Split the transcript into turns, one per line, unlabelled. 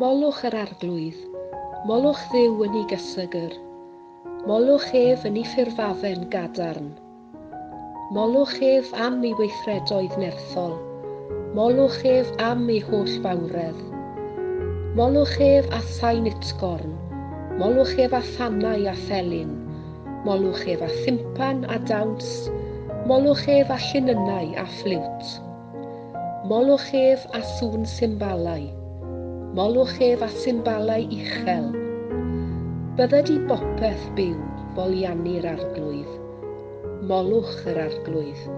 Molwch yr Arglwydd, molwch Dduw yn ei gysegr, molwch ef yn ei ffurfafen gadarn. Molwch ef am ei weithredoedd nerthol, molwch ef am ei holl fawredd. Molwch ef â sain utgorn, molwch ef â thanau a thelyn, molwch ef â thimpan a dawns, molwch ef â llinynnau a ffliwt. Molwch ef â sŵn symbalau, molwch ef â symbalau uchel. Bydded i bopeth byw foliannu'r Arglwydd. Molwch yr Arglwydd.